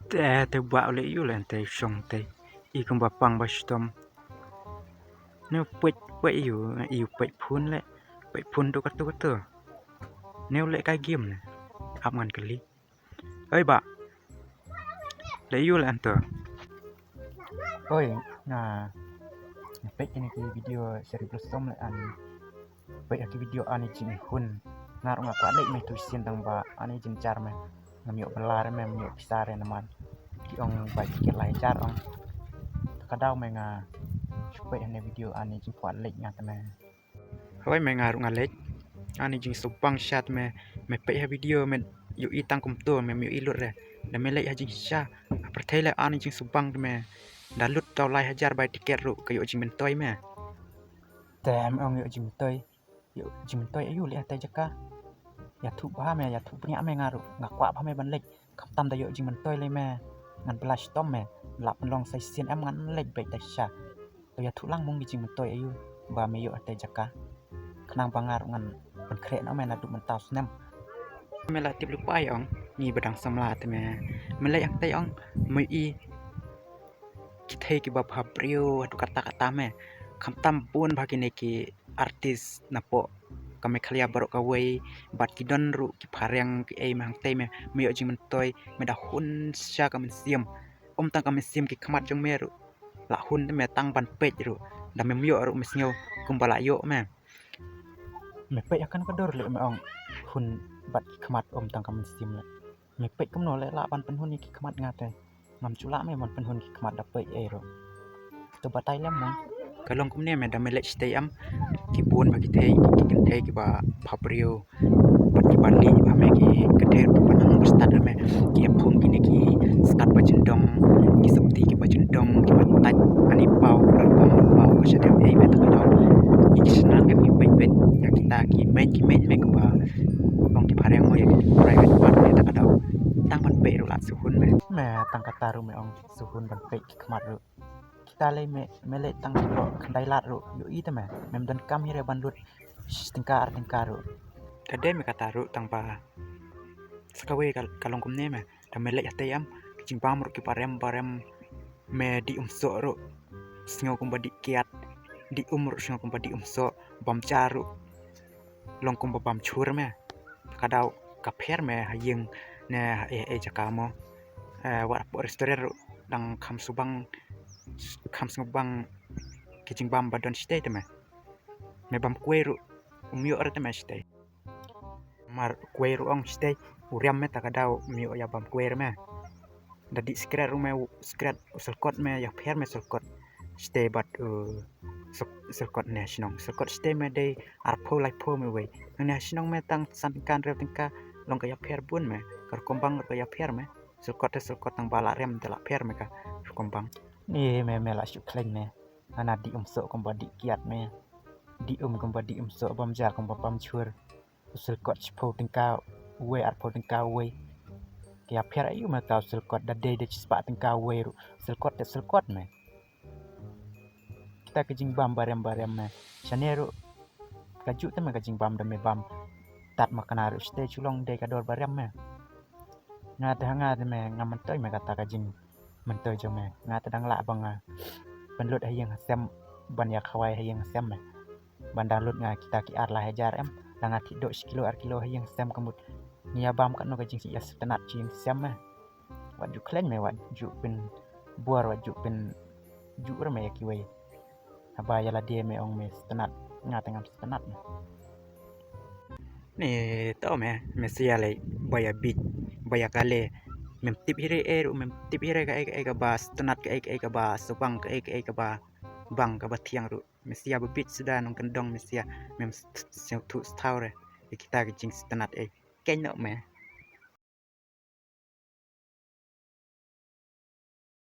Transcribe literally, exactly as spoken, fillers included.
Te te ba u le yu le te shong te. I kumba pang ba shitom. Ne pek pek yu yu pek phun le. Pek phun tu katu katu. Ne u le kai game ne. Ap ngan kali. Oi ba. Le yu le anto. Oi, nga nga pek ini ki video seri blossom le an. Pek ki video ani jing hun. Nga ruh nga kwah leit me tu sien tang ba ani jing jar me. Ngam ïoh belar me, ngam ïoh pisa re namar ki ong bai tiket lai jar ong. Ka daw me nga shu pek ne video ani jing kwah leit nga te me. Hoi me nga ruh nga leit. Ani jing subang shat me, me pek ha video me yu i tang kum tu me, me yu i lut re. Da me leit ha jing sha. Perthei le ani jing subang me. Da lut tau lai hajar bai tiket ruh ka yu jing mentoi me. Te me ong yu jing mentoi. Yu jing mentoi ayu le te jaka. Ya thu ba me, ya thu bniah me nga ruh. Nga kwah ba me ban leit. Khamtam da yu jing mentoi le me. Ngan blush tom me. Lap long sai sien em ngan leit beit da sha. To ya thu lang mung ki jing mentoi ayu. Ba me yu te jaka. Khnang ba nga ruh ngan ban khreh na me na du mentau snem. Me la tip lupa ong. Ni badang samla te me. Me leit ang te ong. Me i. Ki thei ki ba bha briew hatu kata kata me. Khamtam bun ba kine ki artist napoh ka Meghalaya baroh kawei bad ki don ruh ki phareng ki ei me hangtei me, me ïoh jingmyntoi me da hun sha ka mynsiem. Ym tang ka mynsiem ki khmat jong me ruh la hun te me tang ban peit ruh da mem ïoh ruh me sngew kumba la ïoh me. Me peit ha kano ka dur leh me ong hun bad ki khmat ym tang ka mynsiem leh. Me peit kumno leh lah ban pynhun ïa ki khmat nga te. Ngam ju lah me ban pynhun ki khmat da peit ei ruh. To batai lem mo. Ka long kumne me da me leh shatei em. Ki bun ba ki thei ki kynthei kiba bhabriew bad kiba lih ba me ki kynthei kiba nang ba stad me ki ïa phong kine ki skat ba jyndong, ki sopti kiba jyndong, kiba tait ani paw, paw ba shadem ei me ta ka daw. Ki shna em ki peit peit ïa kita ki meit ki meit me kiba ong ki phareng mo ïa ki private part me ta ka daw. Tang ban peit ruh la suhun me. Me tang kata ruh me ong suhun ban peit ki khmat ruh. Kita lei me, me leh tang ko khyndai lad ruh ïohi te me. Mem donkam hi re ban lut shi tyngka ar tyngka ruh. Ka dei me kata ruh tang ba sa kawei ka, ka long kumne me. Da me leh hatei em ki jingbam ruh kiba rem ba rem me dih um soh ruh. Sngew kumba dih kiad. Dih um ruh sngew kumba dih um soh. Bam ja ruh long kumba bam chur me. Ka daw ka pher me ha ïing ne ha ei ei jaka mo. Eh, wat hapoh restaurant ruh dang kham subang, kham sngewbang ki jingbam ba don shatei te me. Me bam kuei ruh um ïoh re te me shatei. Mar kuei ruh ong shatei u riam me ta ka daw um ïoh ïa bam kuei re me. Da dih sikret ruh me u sikret u sylkot me ïapher me sylkot. Shatei bad u syl-, sylkot ne shnong. Sylkot shatei me dei arphew laiphew me wei. Ne shnong me tang san tyngka hynriew tyngka long ka ïapher bun me. Ka rukom bang ruh ka ïapher me. Sylkot te sylkot tang ba la rem te la pher me ka rukom bang. Ni me me la shu khlaiñ me. Ana dih um soh kumba dih kiad me. Dih um kumba dih um soh bam ja kumba bam chur. U sylkot shiphew tyngka uwei arphew tyngka uwei. Ka ïapher aïu me ka u sylkot da dei da shispah tyngka uwei ruh. Sylkot te sylkot me. Kita ka jingbam ba rem ba rem me. Shane ruh ka juh te me ka jingbam da me bam. Tat ma kane ruh shatei shu long dei ka dor ba rem me. Nga te ha nga te me ngam myntoi me kata ka jingmyntoi jong me. Nga te dang lah ba nga pynlut ha ïing ha sem ban ïa khawai ha ïing ha sem me. Ban dang lut nga kita ki ar lai hajar em. Dang nga thik doh shi kilo ar kilo ha ïing ha sem ka mut ngi ïa bam katno ka jingsngewsynei sha ïing sem me. Wat ju khlaiñ me, wat ju pynbor, wat ju pynjuh re me ïa kiwei. Haba ïa lade me ong me sngewsynei, nga te ngam sngewsynei me. Ni to me, me sia lei ba ïa bit, ba ïa kale. Mem tip hi re ei ruh, mem tip hi re kaei kaei kaba sngewsynei, kaei kaei kaba subang, kaei kaei kaba bang kaba thiang ruh. Me sia ba bit suda nongkyndong me sia, mem sngewthuh sngewthuh re ïa kita ki jingsngewsynei ei. Keiñ noh me.